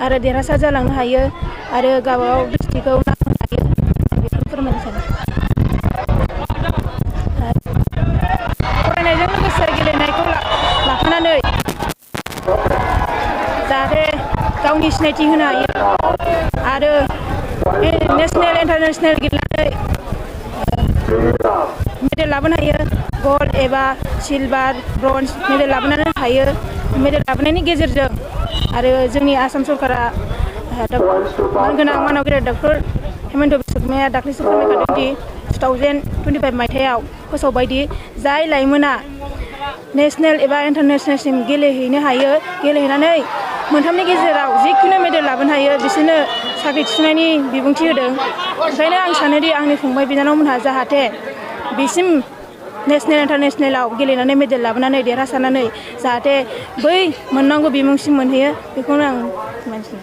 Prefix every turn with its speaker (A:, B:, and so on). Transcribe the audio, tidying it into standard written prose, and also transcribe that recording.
A: आरो देरहासार जालांनो हायो आरो गावबागाव डिस्ट्रिक्टखौ नामनो हायो बेखौ फोरमायनो सानो। फरायनायजों लोगोसे गेलेनायखौ लाफानानै जाहाथे गावनि सिनायथि होनो हायो आरो नेसनेल इन्टारनेसनेल गेलेनानै मेडेल लाबोनो हायो गल्ड एबा सिलभार ब्रन्ज मेडेल लाबोनो हायो। मेडेल लाबोनायनि गेजेरजों आरो जोंनि आसाम सरकारा मानगोनां मानव गेदेर डक्टर हेमन्त बिश्व शर्माया दाख्लैसो फोरमायखादों दि 2025 मायथाइयाव फोसावबायदि जाय लाइमोना नेसनेल एबा इन्टारनेसनेलसिम गेलेहैनो हायो गेलेहैनानै मोनथामनि गेजेराव जिखुनु मेडेल लाबोनो हायो बिसोरनो साख्रि थिसननायनि बिबुंथि होदों। ओंखायनो आं सानोदि आंनि फंबाय बिनानावमोनहा जाहाथे बिसिम नेसनेल इन्टारनेसनेलाव गेलेनानै मेडेल लाबोनानै देरहासारनानै जाहाथे बै मोननांगौ बिमुंसिम मोनहैयो बेखौनो आं मिथियो।